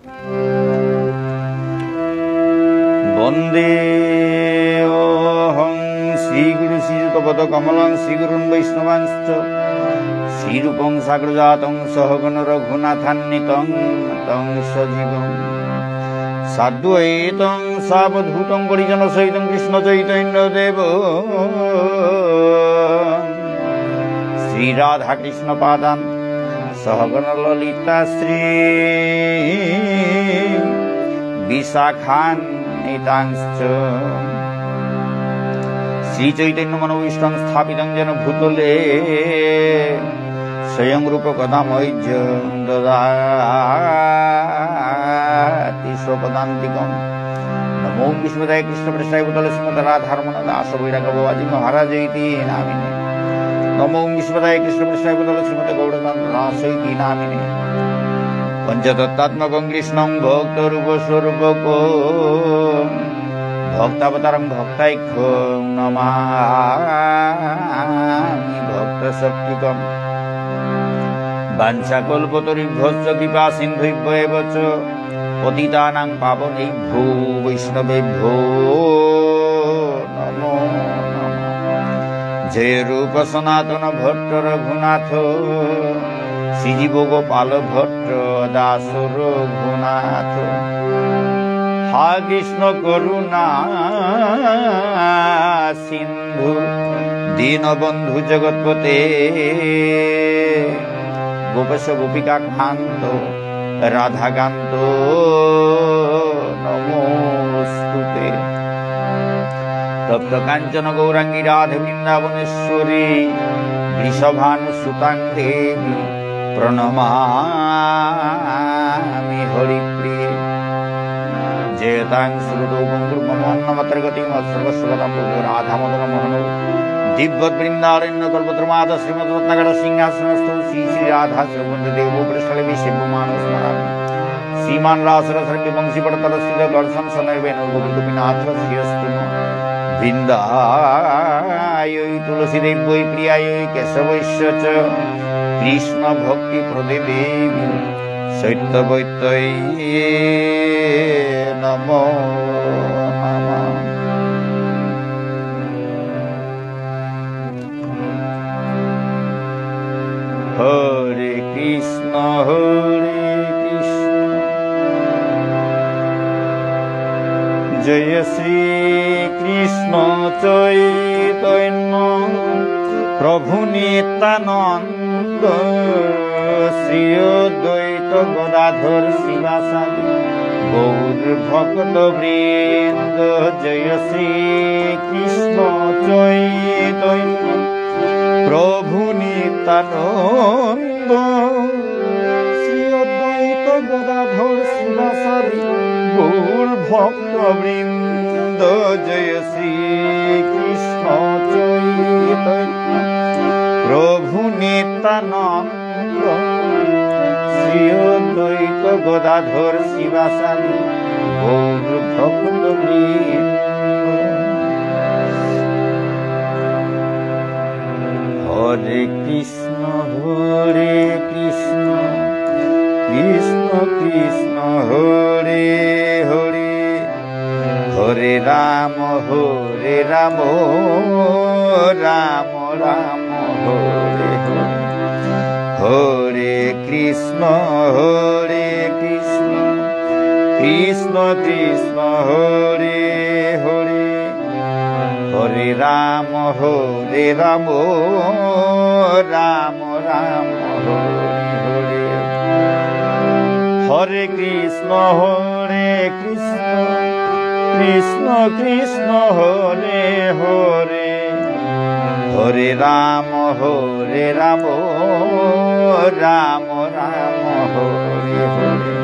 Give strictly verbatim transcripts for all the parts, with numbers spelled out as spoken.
वन्देऽहं श्रीगुरु श्रीयुतपदकमलं श्रीगुरून् वैष्णवांश्च श्रीरूपं साग्रजातं सहगणरघुनाथान्वितं तं सजीवं साद्वैतं सावधूतं परिजनसहितं कृष्णचैतन्यदेव श्रीराधाकृष्णपादान् सहगणललिता श्रीविशाखान्वितांश्च। श्रीचैतन्यमनोभीष्टं स्थापितं येन भूतले स्वयं रूपः कदा मह्यं ददाति स्वपदान्तिकम्। नमो विष्णुपदाय कृष्णप्रेष्ठाय भूतले श्रीमते राधारमण दास वैराग्य बाबाजी महाराज इति नामिने। नमो विष्णुपदाय कृष्णप्रेष्ठाय भूतले श्रीमते गौरचंद्र दास इति नामिने। पञ्चतत्त्वात्मकं कृष्णं भक्तरूपस्वरूपकम्। भक्तावतारं भक्ताख्यं नमामि भक्तशक्तिकम्। वाञ्छाकल्पतरुभ्यश्च कृपासिन्धुभ्य एव च। पतितानां पावनेभ्यो वैष्णवेभ्यो नमो नमः। जय रूप सनातन भट्ट रघुनाथ, श्रीजीव गोपाल भट्ट दास रघुनाथ। हा कृष्ण करुणा सिन्धु दीनबन्धु जगत्पते। गोपेश गोपिकाकान्त राधाकान्त नमोऽस्तु ते। तप्तकाञ्चनगौराङ्गी राधे वृन्दावनेश्वरी। वृषभानुसुतां देवी प्रणमामि हरिप्रिये। जयतां सुरतौ पङ्गोर्मम मन्दमतेर्गती। मत्सर्वस्वपदाम्भोजौ राधामदनमोहनौ। दीव्यद्वृन्दारण्यकल्पद्रुमाधः श्रीमद्रत्नागारसिंहासनस्थौ श्रीश्रीराधाश्रीलगोविन्ददेवौ प्रेष्ठालीभिः सेव्यमानौ स्मरामि। श्रीमान् रासरसारम्भी वंशीवटतटस्थितः। कर्षन् वेणुस्वनैर्गोपीर्गोपीनाथः श्रियस्तु नः। वृन्दायै तुलसीदेव्यै प्रियायै केशवस्य च। कृष्णभक्तिप्रदे देवी सत्यवत्यै नमो नमः। হরে কৃষ্ণ, হরে কৃষ্ণ। জয় শ্রীকৃষ্ণ চৈতন্য প্রভু নিত্যানন্দ, শ্রী অদ্বৈত গদাধর শ্রীবাসাদি গৌর ভক্ত বৃন্দ। জয় শ্রীকৃষ্ণ চৈতন্য প্রভু নিত্যানন্দ, শ্রী অদ্বৈত গদাধর শ্রীবাসাদি গৌর ভক্ত বৃন্দ। জয় শ্রীকৃষ্ণ চৈতন্য প্রভু নিত্যানন্দ, শ্রী অদ্বৈত গদাধর শ্রীবাসাদি গৌর ভক্ত বৃন্দ। হরে কৃষ্ণ, হরে কৃষ্ণ, কৃষ্ণ কৃষ্ণ, হরে হরে, হরে রাম, হরে রাম, রাম রাম, হরে হরে। হরে কৃষ্ণ, হরে কৃষ্ণ, কৃষ্ণ কৃষ্ণ, হরে হরে। হরে রাম, হরে রাম, রাম রাম, হরে হরে। হরে কৃষ্ণ, হরে কৃষ্ণ, কৃষ্ণ কৃষ্ণ, হরে হরে। হরে রাম, হরে রাম, রাম রাম, হরে হরে।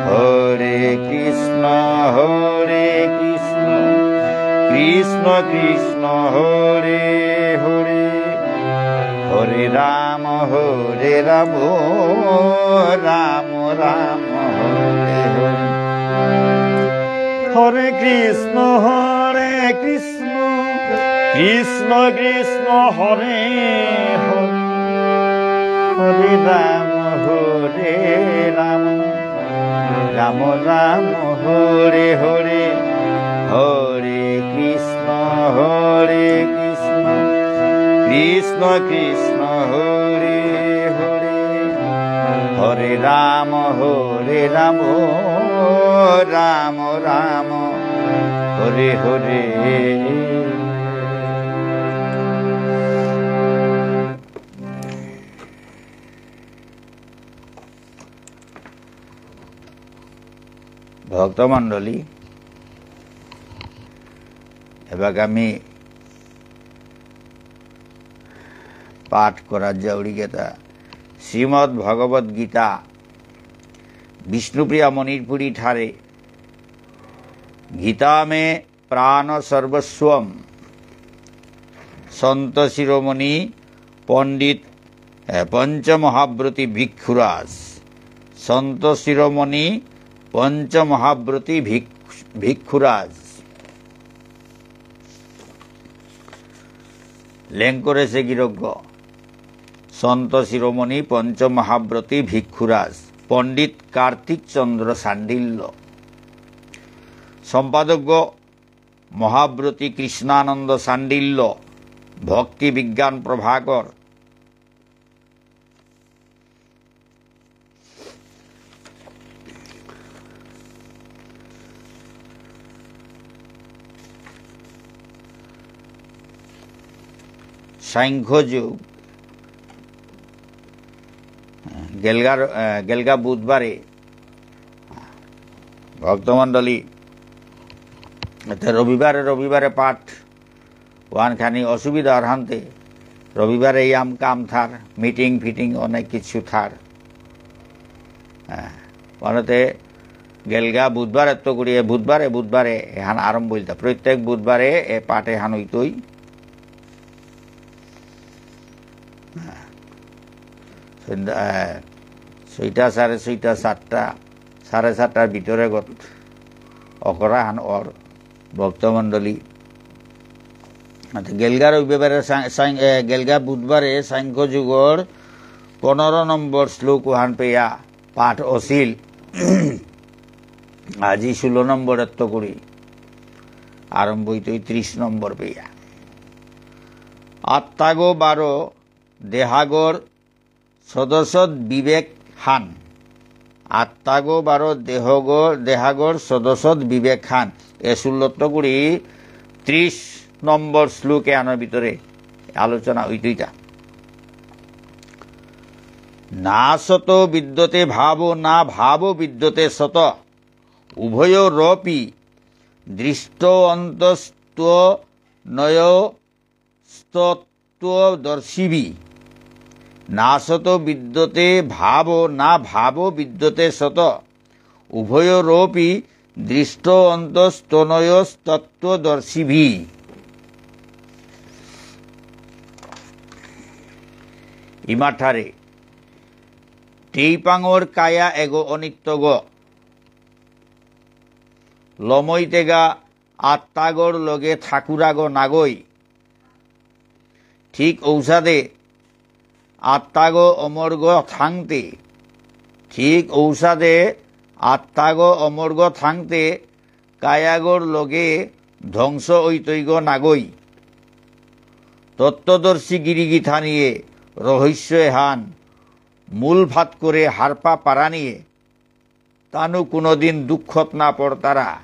হরে কৃষ্ণ, হরে কৃষ্ণ, কৃষ্ণ কৃষ্ণ, হরে হরে। হরে রাম, হরে রাম, রাম রাম, হরে হরে। হরে কৃষ্ণ, হরে কৃষ্ণ, কৃষ্ণ কৃষ্ণ, হরে হরে। হরে রাম, হরে রাম, রাম রাম হরে হরে, হরে কৃষ্ণ হরে কৃষ্ণ, কৃষ্ণ কৃষ্ণ হরে হরে, হরে রাম হরে রাম, রাম রাম হরে হরে। ভক্তমণ্ডলী, এবাকা আমি পাঠ করা যাউরিগা শ্রীমদ্ ভগবদ্ গীতা, বিষ্ণুপ্রিয়া মণিপুরী ঠারে, গীতা মে প্রাণ সর্বস্বম। সন্ত শিরোমণি পণ্ডিত, এ, পঞ্চমহাব্রতী ভিক্ষুরাজ। সন্ত শিরোমণি পঞ্চমহাব্রতী ভিক-, ভিক্ষুরাজ। লেংকরেসে গিরকগ। সন্ত শিরোমণি পঞ্চমহাব্রতী ভিক্ষুরাজ পণ্ডিত কার্তিক চন্দ্র শাণ্ডিল্য। সম্পাদকগ মহাব্রতী কৃষ্ণানন্দ শাণ্ডিল্য, ভক্তি বিজ্ঞান প্রভাকর। সাংখ্য যোগ, গেলগার, আহ, গেলগা বুধবারে ভক্তমণ্ডলী, এতে রবিবারে, রবিবারে পাঠ ওয়ান খানি অসুবিধা আর হানতে, রবিবারে ইয়াম কাম থার, মিটিং ফিটিং অনেক কিছু থার। হ্যাঁ, ওয়ানতে গেলগা বুধবারে তো করিয়ে, বুধবারে, বুধবারে এহান আরম্ভ হইতা। প্রত্যেক বুধবারে এ পাঠ এহান হইতই। হ্যাঁ। সন্ধ্যা, আহ, ছয়টা, সাড়ে ছয়টা, সাতটা, সাড়ে সাতটার ভিতরে গত অকরা হান অর ভক্তমণ্ডলী। আচ্ছা, গেলগা রবিবারে সাং-, সাং-, এ, গেলগা বুধবারে সাংখ্য যোগর পনেরো নম্বর শ্লোক ওহান পেয়া পাঠ অসিল। আজি ষোলো নম্বর এত্ত করি আরম্ভ হইতই ত্রিশ নম্বর পেয়া। আত্মাগো বারো দেহাগর সদসৎ বিবেক হান। আত্মাগো বারো দেহগর, দেহাগর সদসৎ বিবেক হান। এ ষোলোত্ত করি ত্রিশ নম্বর শ্লোক এহানর ভিতরে আলোচনা হইতইতা। না সত বিদ্যতে ভাব, না ভাব বিদ্যতে সত। উভয়োরপি দৃষ্ট অন্তস্ত্ব নয় স্তত্ত্বদর্শিভি। না সত বিদ্যতে ভাব, না ভাব বিদ্যতে সত। উভয়োরপি দৃষ্ট অন্তস্তনয় স্তত্ত্বদর্শিভি। ইমাঠারে, টেইপাঙর কায়া এগো অনিত্যগ। লমইতেগা আত্মাগর লগে থাকুরাগো নাগই। ঠিক ঔসাদে আত্মাগো অমরগ থাংতে, ঠিক ঔসাদে আত্মাগো অমরগ থাংতে কায়াগর লগে ধ্বংস ঐতৈগ নাগই। তত্ত্বদর্শী গিরিগিথানিয়ে রহস্য এহান মূল ভাত করে হারপা পারানিয়ে তানু কোনোদিন দুঃখত না পড়তারা।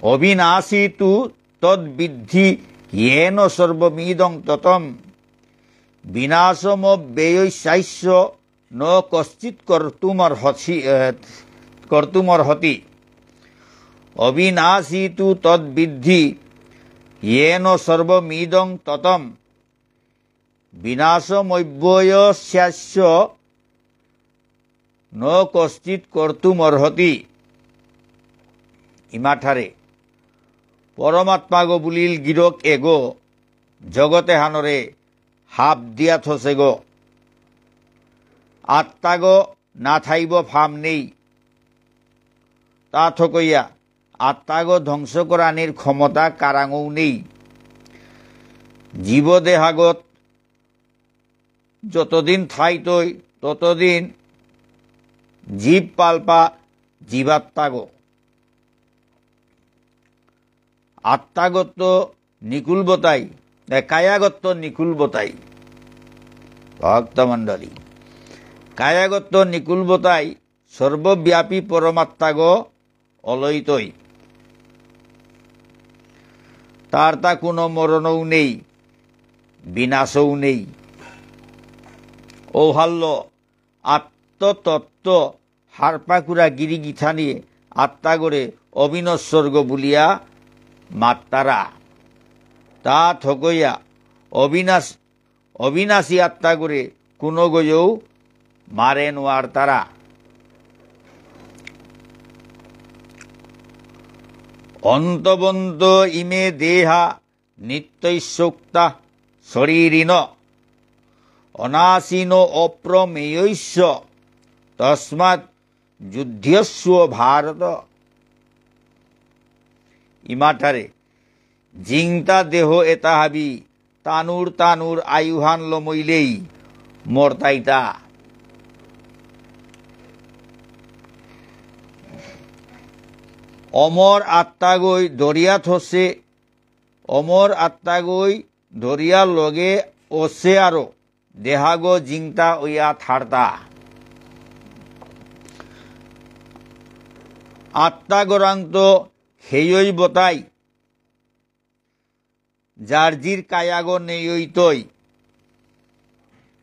অবিনাশী তু তদ্বিদ্ধি যেন সর্বমিদং ততম। বিনাশমব্যয়স্যাস্য ন কশ্চিৎ কর্তুমর্হসি, এ, কর্তুমর্হতি। অবিনাশী তু তদ্বিদ্ধি যেন সর্বমিদং ততম। বিনাশমব্যয়স্যাস্য ন কশ্চিৎ কর্তুমর্হতি। ইমাঠারে পরমাত্মাগো বুলিল গিরক এগো জগত এহানরে হাপ দিয়া থসেগো। আত্মাগো না থাইব ফাম নেই। তা থকইয়া আত্মাগো ধ্বংস করানির ক্ষমতা কারাঙও নেই। জীব দেহাগত যতদিন থাইতই ততদিন জীব পালপা জীবাত্মাগ। আত্মাগত্ত নিকুলবতাই, এ, কায়াগত্ত নিকুলবতাই। ভক্তমণ্ডলী, কায়াগত্ত নিকুলবতাই সর্বব্যাপী পরমাত্মাগ অলইতই। তার তা কোনো মরণও নেই, বিনাশও নেই। ঔহাল্য আত্মতত্ত্ব হারপাকুরা গিরি গিথানি আত্মাগরে অবিনশ্বরগ বুলিয়া মাত্তারা। তা থকইয়া অবিনাশ-, অবিনাশী আত্মাগরে কুনগয়ৌ মারে নোয়ারতারা। অন্তবন্ত ইমে দেহা নিত্যস্যোক্তা শরীরিণ। অনাশিনো অপ্রমেয়স্য তস্মাৎ যুধ্যস্ব ভারত। ইমাঠারে জিংতা দেহ এতা হাবি তানুর তানুর আয়ুহান লমইলেই মরতাইতা। অমর আত্মাগই দরিয়া থসে, অমর আত্মাগই দরিয়া লগে অসে আরো দেহাগ জিংতা অইয়া থারতা। আত্মাগরাংত হেয়ই বতাই, যার জির কায়াগ নেয়ইতই,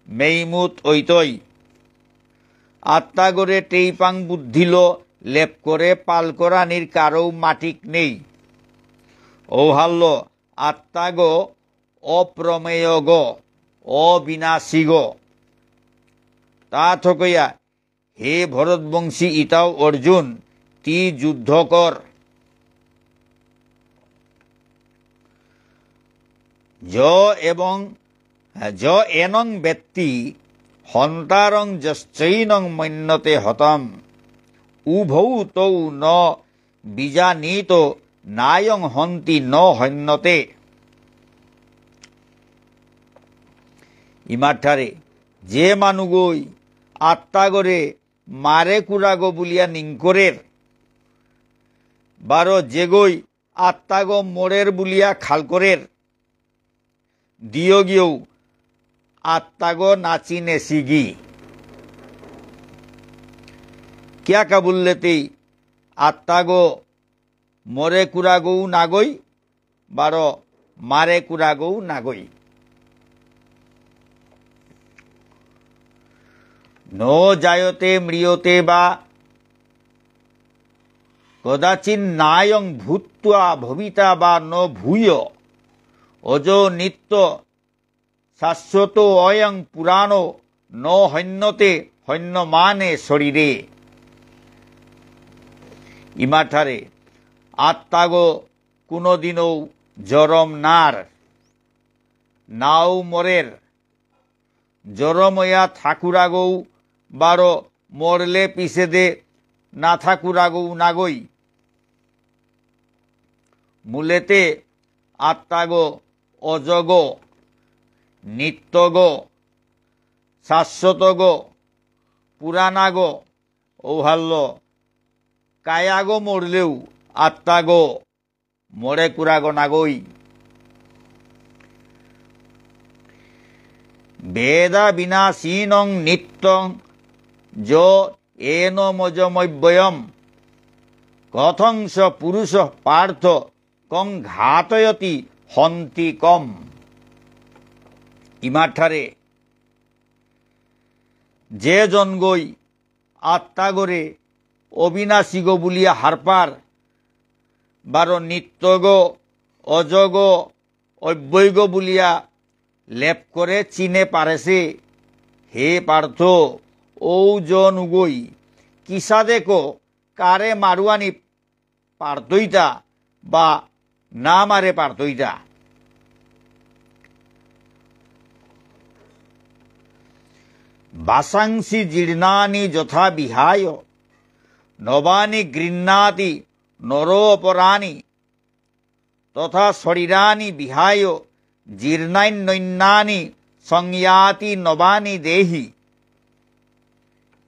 মেইমুত অইতই। আত্মাগরে টেইপাং বুদ্ধিল লেপ করে পাল করানির কারৌ মাটিক নেই। ঔহাল্য আত্মাগ অপ্রমেয়গ, অবিনাশীগ। তা থকইয়া, হে ভরতবংশী ইতাও অর্জুন, তি যুদ্ধ কর। য এবং, য এনং বেত্তি হন্তারং যশ্চৈনং মন্যতে হতম। উভৌ তৌ ন বিজানীত নায়ং হন্তি ন হন্যতে। ইমাঠারে যে মানুগই আত্মাগরে মারে কুরাগ বুলিয়া নিংকরের, বারো যেগই আত্মাগ মরের বুলিয়া খাল করের, দিয়গিও আত্মাগ নাচি নেসিগি। কিয়া কাবুল্লেতেই আত্মাগ মরে কুরাগৌ নাগই, বারো মারে কুরাগৌ নাগই। ন জায়তে ম্রিয়তে বা কদাচিন্নায়ং ভূত্বা ভবিতা বা ন ভূয়। অজো নিত্য শাশ্বত অয়ং পুরাণো ন হন্যতে হন্যমানে শরীরে। ইমাঠারে আত্মাগ কোনোদিনও জরম নার, নাও মরের, জরময়া থাকুরাগৌ বারো মরলে পিছেদে না থাকুরাগৌ নাগই। মূলেতে আত্মাগ অজগ, নিত্যগ, শাশ্বতগ, পুরাণাগ, ঔহাল্য কায়াগ মরলেও আত্মাগ মরে কুরাগ নাগই। বেদাবিনাশীনং নিত্যং য এনমজমব্যয়ম। কথং স পুরুষ পার্থ কং ঘাতয়তি হন্তিকম। ইমাঠারে যে জনগই আত্মাগরে অবিনাশীগ বুলিয়া হারপার, বারো নিত্যগ, অজগ, অব্যয়গ বুলিয়া লেপ করে চিনে পারেসে। হে পার্থ, ঔ জন উগই, কিসাদেক কারে মারুয়ানি পারতইতা বা না মারে পারতইতা। বাসাংসি জীর্ণানি যথা বিহায় নবানি গৃহ্ণাতি নরোপরাণি। তথা শরীরাণি বিহায় জীর্ণান্যন্যানি সংয়াতি নবানি দেহি।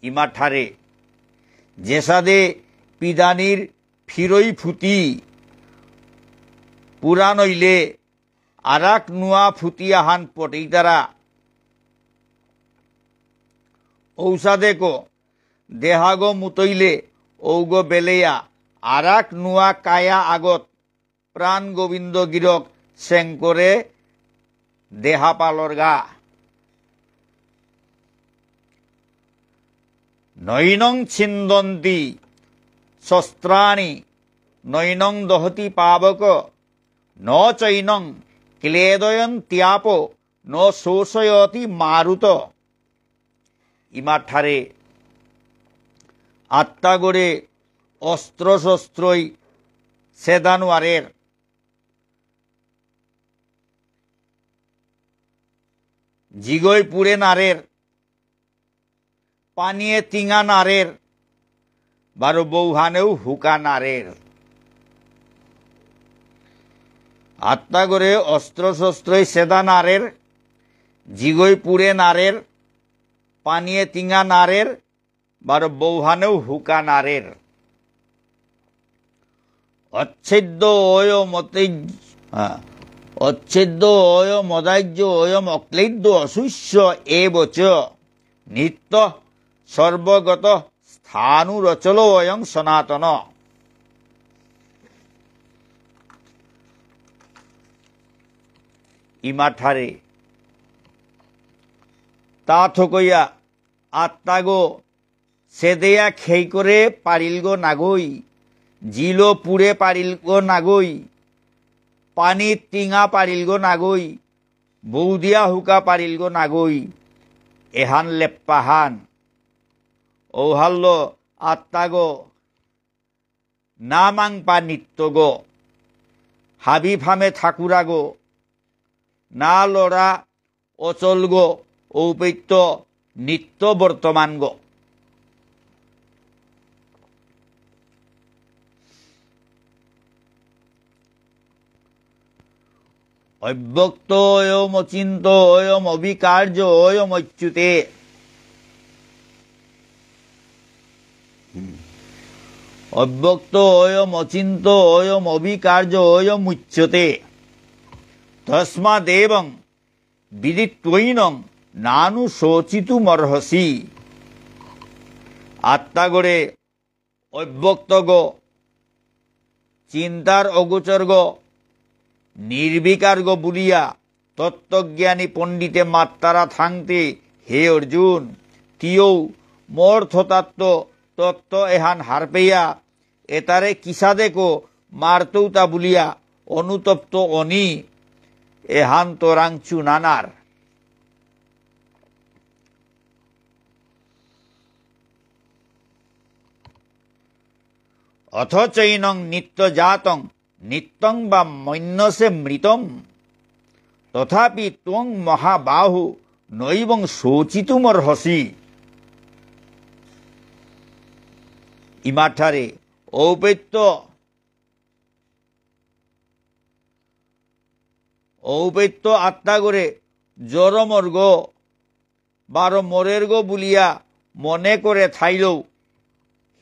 ইমাঠারে। যেসাদে পিদানির ফিরই ফুতি পুরান অইলে আরাক নুয়া ফুতি আহান পটেইতারা। ঔসাদেকো দেহাগো মুতইলে ঔগো বেলেয়া আরাক নুয়া কায়া আগত প্রাণ গোবিন্দ গিরক সেংকরে দেহা পালরগা। নৈনং ছিন্দন্তি শস্ত্রাণি নৈনং দহতি পাবক, ন চৈনং ক্লেদয়ন্ত্যাপো ন শোষয়তি মারুত। ইমাঠারে আত্মাগরে অস্ত্র শস্ত্রই সেদা নারের, জিগই পুড়ে নারের, পানিয়ে তিঙা নারের, বারো বৌহানেও হুকা নারের। আত্মাগরে অস্ত্র শস্ত্রই সেদা নারের, জিগই পুড়ে নারের, পানিয়ে তিঙা নারের, বারো বৌহানেও হুকা নারের। অচ্ছেদ্য অয়মতেজ-, আ, অচ্ছেদ্য অয়মদাহ্য অয়মক্লেদ্য অশোষ্য এব চ। নিত্য সর্বগত স্থাণুরচলো অয়ং সনাতন। ইমাঠারে তা থকইয়া আত্মাগো সেদেয়া খেই করে পারিলগো নাগই, জিলো পুড়ে পারিলগো নাগই, পানি তিঙা পারিলগো নাগই, বৌদিয়া হুকা পারিলগো নাগই, এহান লেপ্পাহান। ঔহাল্য আত্মাগো না মাংপা নিত্যগো, হাবি ফামে ঠাকুরাগো, না লড়া অচলগো, ঔপেত্য নিত্য বর্তমানগো। অব্যক্ত অয়ম অচিন্ত অয়ম অবিকার্য অয়ম অচ্যুতে। হুম। অব্যক্ত অয়ম অচিন্ত অয়ম অবিকার্য অয়ম উচ্যতে। তস্মাদেবং বিদিত্বৈনং নানু শোচিতুমর্হসি। আত্মাগরে অব্যক্তগ, চিন্তার অগোচরগ, নির্বিকারগ বুলিয়া তত্ত্বজ্ঞানী পণ্ডিতে মাত্তারা থাংতে, হে অর্জুন, তিয়ৌ মর্থতাত্ত্ব তত্ত্ব এহান হারপেয়া, এতারে কিসাদেকো মারতৌতা বুলিয়া অনুতপ্ত অনি, এহান তোরাং চুনানার। অথ চৈনং নিত্যজাতং নিত্যং বা মন্যসে মৃতম, তথাপি ত্বং মহাবাহু নৈবং শোচিতুমর্হসি। ইমাঠারে ঔপেত্য, ঔপেত্য আত্মাগরে জরমর্গ বারো মরেরগো বুলিয়া মনে করে থাইলেও,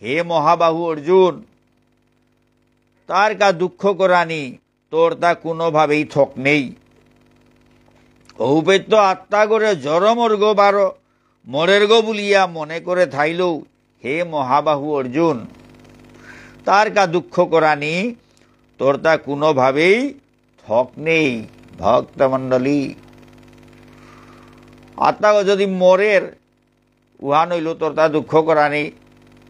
হে মহাবাহু অর্জুন, তার কা দুঃখ করানি তোর তা কোনোভাবেই থক নেই। ঔপেত্য আত্মাগরে জরমর্গ বারো মরেরগো বুলিয়া মনে করে থাইলেও, হে মহাবাহু অর্জুন, তার কা দুঃখ করানি তোর তা কোনোভাবেই থক নেই। ভক্তমণ্ডলী, আত্মাগো যদি মরের, উহান হইল তোর তা দুঃখ করানি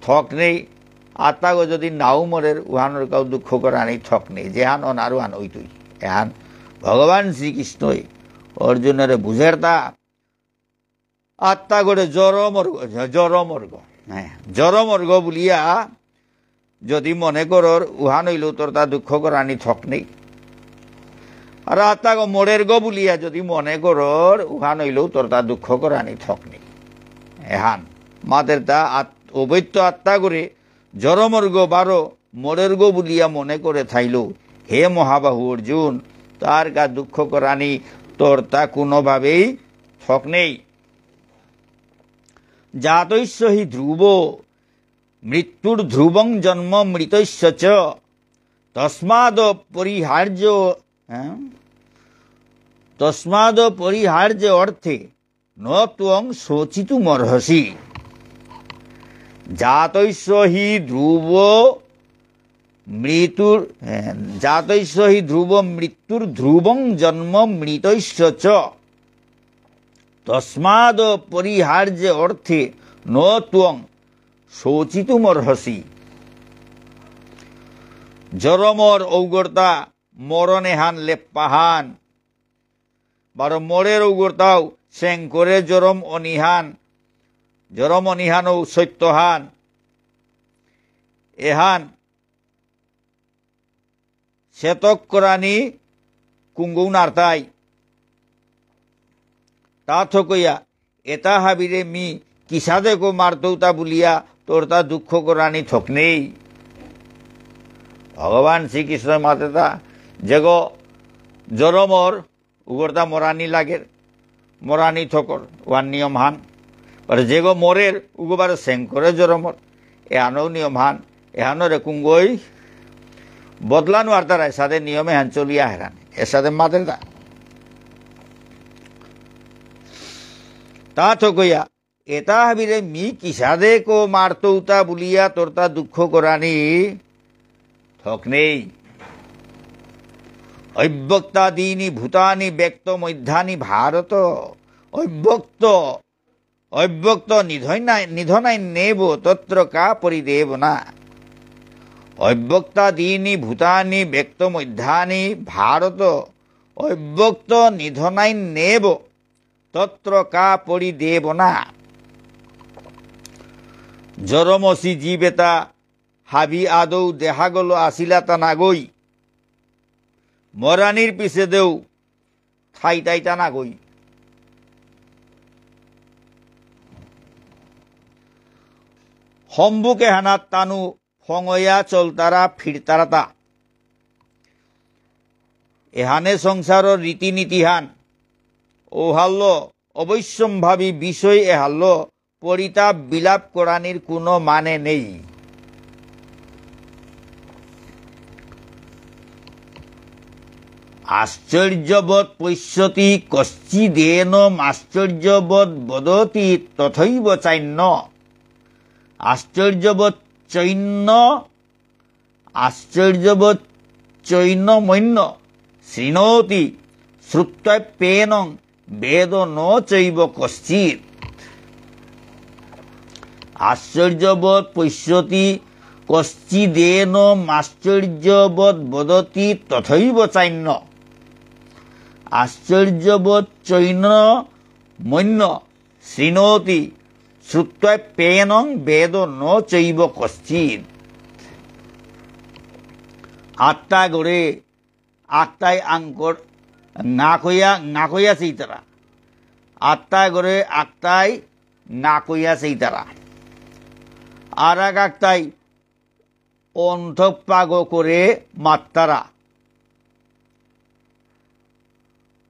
থক নেই। আত্মাগো যদি নাও মরের, উহানর কাউ দুঃখ করানি থক নেই। যেহান অনার উহান হইতই। এহান ভগবান শ্রীকৃষ্ণই অর্জুনরে বুঝের তা আত্মাগরে জরমর্গ, জ-, জরমর্গ, হ্যাঁ, জরমর্গ বুলিয়া যদি মনে করর, উহান হইলেও তোর তা দুঃখ করানি থক নেই। আর আত্মাগো মরেরগো বুলিয়া যদি মনে করর, উহান হইলেও তোর তা দুঃখ করানি থক নেই। এহান মাতের তা আত-, অবৈত্য আত্মাগরে জরমর্গ বারো মরেরগো বুলিয়া মনে করে থাইলেও, হে মহাবাহু অর্জুন, তার কা দুঃখ করানি তোর তা কোনোভাবেই থক নেই। জাতস্য হি ধ্রুব মৃত্যুর্ধ্রুবং জন্ম মৃতস্য চ। তস্মাদ পরিহার্য, হ্যাঁ? তস্মাদ পরিহার্য অর্থে ন ত্বং শোচিতুমর্হসি। জাতস্য হি ধ্রুব মৃত্যুর, হ্যাঁ, জাতস্য হি ধ্রুব মৃত্যুর্ধ্রুবং জন্ম মৃতস্য চ। তস্মাদ পরিহার্য অর্থে ন ত্বং শোচিতুমর্হসি। জরমর ঔগর্তা মরণ এহান লেপ্পাহান। বারো মরের ঔগর্তাও সেংকরে জরম অনিহান। জরম অনিহানও সত্যহান। এহান সেতক করানি কুঙ্গৌ নারতাই। তা থকইয়া, এতা হাবিরে মি কিসাদেকো মারতৌতা বুলিয়া তোরতা দুঃখ করানি থক নেই। ভগবান শ্রীকৃষ্ণ মাতেতা, যেগো জরমর উগরতা মরানি লাগের, মরানি থকর, ওয়ান নিয়ম হান। আর যেগো মরের, উগো বারো সেংকরে জরমর, এহানও নিয়ম হান, এহানরে কুঙ্গই বদলা নুয়ারতারা, এসাদে নিয়মে হান চলিয়া হেরান, এসাদে মাতের দা। তা থকইয়া, এতা হাবিরে মি কিসাদেকো মারতৌতা বুলিয়া তোরতা দুঃখ করানি থক নেই। অব্যক্তাদীনি ভূতানি ব্যক্তমধ্যানি ভারত। অব্যক্ত, অব্যক্ত নিধনাই, নিধনান্যেব তত্র কা পরিদেবনা। অব্যক্তাদীনি ভূতানি ব্যক্তমধ্যানি ভারত। অব্যক্ত নিধনান্যেব তত্র কা পরিদেবনা। জরমসি জীবেতা হাবি আদৌ দেহাগল আসিলাতা নাগই। মরানির পিছেদেও থাইতাইতা নাগই। হম্বুকে হানাত তানু ফঙয়া চলতারা ফিরতারাতা। এহানে সংসারর রীতিনীতিহান। ওহাল্ল অবশ্যম্ভাবী বিষয় এহাল্ল পরিতাপ বিলাপ করানির কোনো মানে নেই। আশ্চর্যবৎ পশ্যতি কশ্চিদেনমাশ্চর্যবৎ বদতি তথৈব চান্য। আশ্চর্যবৎ চৈন্য, আশ্চর্যবৎ চৈনমন্য শৃণোতি শ্রুত্বাপ্যেনং বেদ ন চৈব কশ্চিৎ। আশ্চর্যবৎ পশ্যতি কশ্চিদেনমাশ্চর্যবৎ বদতি তথৈব চান্য। আশ্চর্যবৎ চৈনমন্য শৃণোতি শ্রুত্বাপ্যেনং বেদ ন চৈব কশ্চিৎ। আত্মাগরে আকতাই আঙকর, নাকয়া, নাকয়া চেইতারা। আত্মাগরে আকতাই নাকয়া চেইতারা। আরাক আকতাই অন্তক পাগ করে মাত্তারা।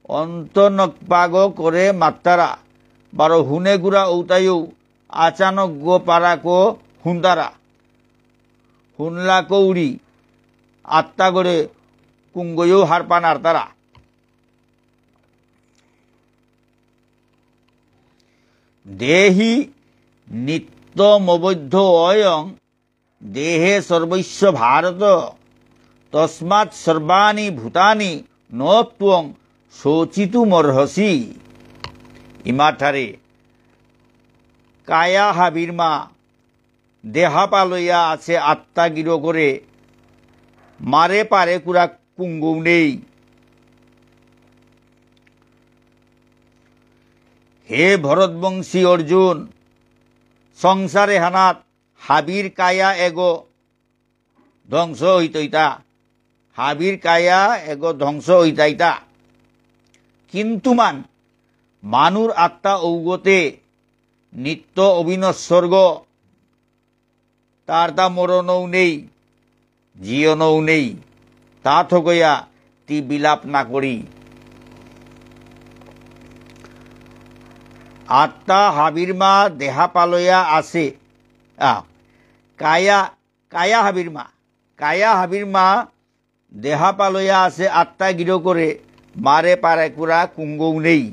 অন্তনক পাগ করে মাত্তারা। বারো হুনে গুরা ঔতায়ু আচানক গো পারাকো হুন্দারা। হুনলা কৌড়ি আত্মাগরে কুঙ্গয়ু হারপা নারতারা। দেহী নিত্যমবধ্য অয়ং দেহে সর্বস্য ভারত, তস্মাৎ সর্বাণি ভূতানি ন ত্বং শোচিতুমর্হসি। ইমাঠারে কায়া হাবিরমা দেহা পালয়া আছে আত্মা গিরকরে মারে পারে কুরা কুঙ্গৌ নেই। হে ভরতবংশী অর্জুন, সংসারে হানাত হাবির কায়া এগো ধ্বংস হইতইতা। হাবির কায়া এগো ধ্বংস হইতাইতা। কিন্তু মান, মানুর আত্মা ঔগতে নিত্য অবিনশ্বরগ, তার তা মরণও নেই, জীবনও নেই। তা থকয়া তি বিলাপ না করি। আত্মা হাবির মা দেহা পালয়া আছে। আ, কায়া, কায়া হাবির মা। কায়া হাবির মা দেহা পালয়া আছে আত্মা গিরকরে, মারে পারে কুরা কুঙ্গৌ নেই।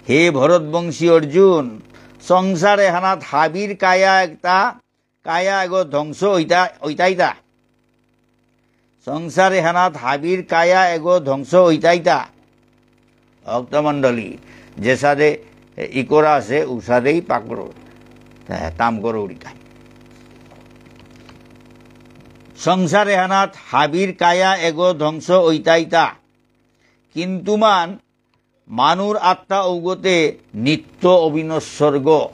হে ভরতবংশী অর্জুন, সংসার এহানাত হাবির কায়া একটা, কায়া এগো ধ্বংস অইতা, অইতাইতা। সংসার এহানাত হাবির কায়া এগো ধ্বংস অইতাইতা। ভক্তমণ্ডলী, যেসাদে ইকরা আছে, উসাদেই পাকরো, তাম করো উড়িকা। সংসার এহানাত হাবির কায়া এগো ধ্বংস অইতাইতা। কিন্তু মান, মানুর আত্মা ঔগতে নিত্য অবিনশ্বরগ।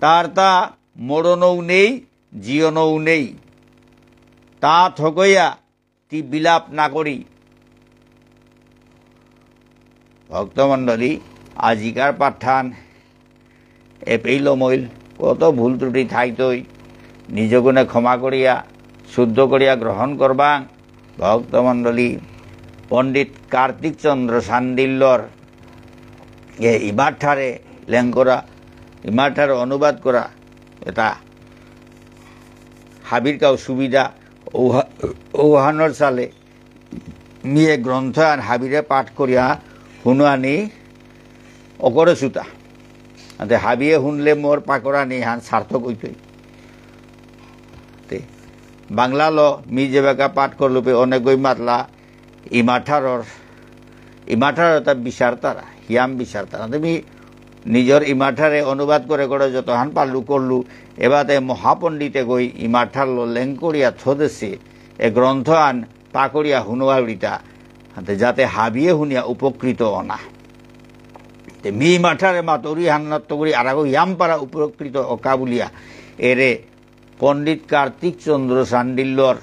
তার তা মরণও নেই, জীবনও নেই। তা থকয়া তি বিলাপ না করি। ভক্তমণ্ডলী, আজিকার পাঠহান এপেই লমইল, কত ভুল ত্রুটি থাইতই, নিজ গুণে ক্ষমা করিয়া, শুদ্ধ করিয়া গ্রহণ করবাং। ভক্তমণ্ডলী, পণ্ডিত কার্তিক চন্দ্র শাণ্ডিল্যর এ ইমাঠারে লেংকরা, ইমাঠারে অনুবাদ করা, এটা হাবির কাউ সুবিধা, ঔহা-, ঔহানর সালে মিয়ে গ্রন্থ আন হাবিরে পাঠ করিয়া হুনুয়ানি অকরে সুতা। আতে হাবিয়ে হুনলে মোর পাকরানি হান সার্থক হইতই। তে বাংলা ল মি যেবাকা পাঠ করলুপে অনেকগই মাতলা ইমাঠারর, ইমাঠারর তা বিচারতারা, হিয়াম বিচারতারা। তে মি নিজর ইমাঠারে অনুবাদ করে করে যতহান পারলু করলু, এবাতে মহাপণ্ডিতে গই ইমাঠার ল লেংকরিয়া থদেসে এ গ্রন্থ আন পাকরিয়া হুনুয়া উড়িতা, হাতে যাতে হাবিয়ে হুনিয়া উপকৃত অনা। তে মি মাঠারে মাতরি হান্নাত করি আরাগো ইয়াম পারা উপকৃত অকা বুলিয়া এরে পণ্ডিত কার্তিক চন্দ্র শাণ্ডিল্যর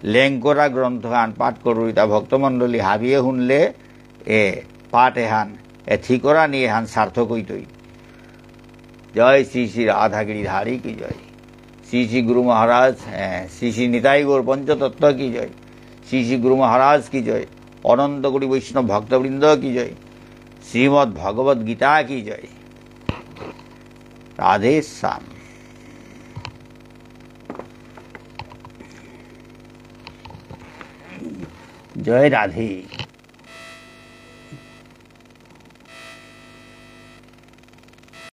লেংকরা গ্রন্থ আন পাঠ করুরিতা ভক্তমণ্ডলী হাবিয়ে হুনলে এ পাঠ এহান, এ ঠিকরা নিয়ে এহান সার্থক হইতই। জয় শ্রী শ্রী রাধা গিরিধারী কি জয়। শ্রী শ্রী গুরু মহারাজ, এ, শ্রী শ্রী নিতাই গৌর পঞ্চতত্ত্ব কি জয়। শ্রী শ্রী গুরু মহারাজ কি জয়। অনন্ত কোটি বৈষ্ণব ভক্তবৃন্দ কি জয়। শ্রীমদ্ ভগবত গীতা কি জয়। রাধে শ্যাম। জয় রাধে।